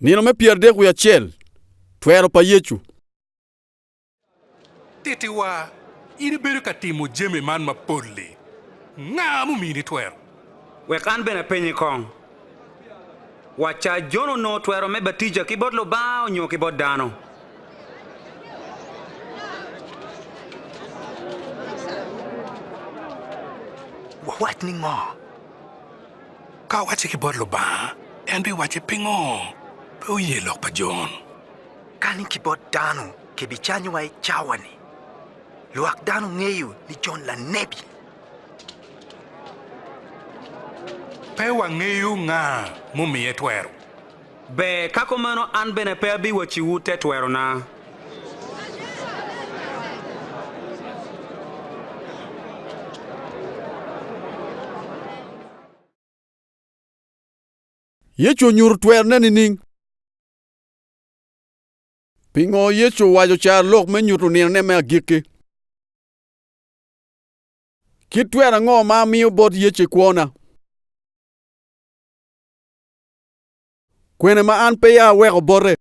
Nino me 31, Twero pa Yecu. Tittiwa, in ibedo ka timo jami man mapol-li, nga mumini twero? Wek an bene apenyi kong, wacca Jon onongo twero me batija ki bot Lubanga onyo ki bot dano? Wawac ni ngo? Ka awacce ki bot Lubanga, en biwacci pingo pe wuye lok pa Jon? Ka ni ki bot dano, kibicanyowa i cawa-ni. Lwak dano ngeyo ni Jon lanebi. Pe wangeyo nga mumiye twero. Ber, ka kumeno an bene pe abiwacciwu te twerona. Yecu onyuto twerone nining? Pingo Yecu owaco carolok me nyuto ninone me agikki? Kit twero ango ma amiyo bot Yecu i kwona? Kwene ma an peya aweko bote?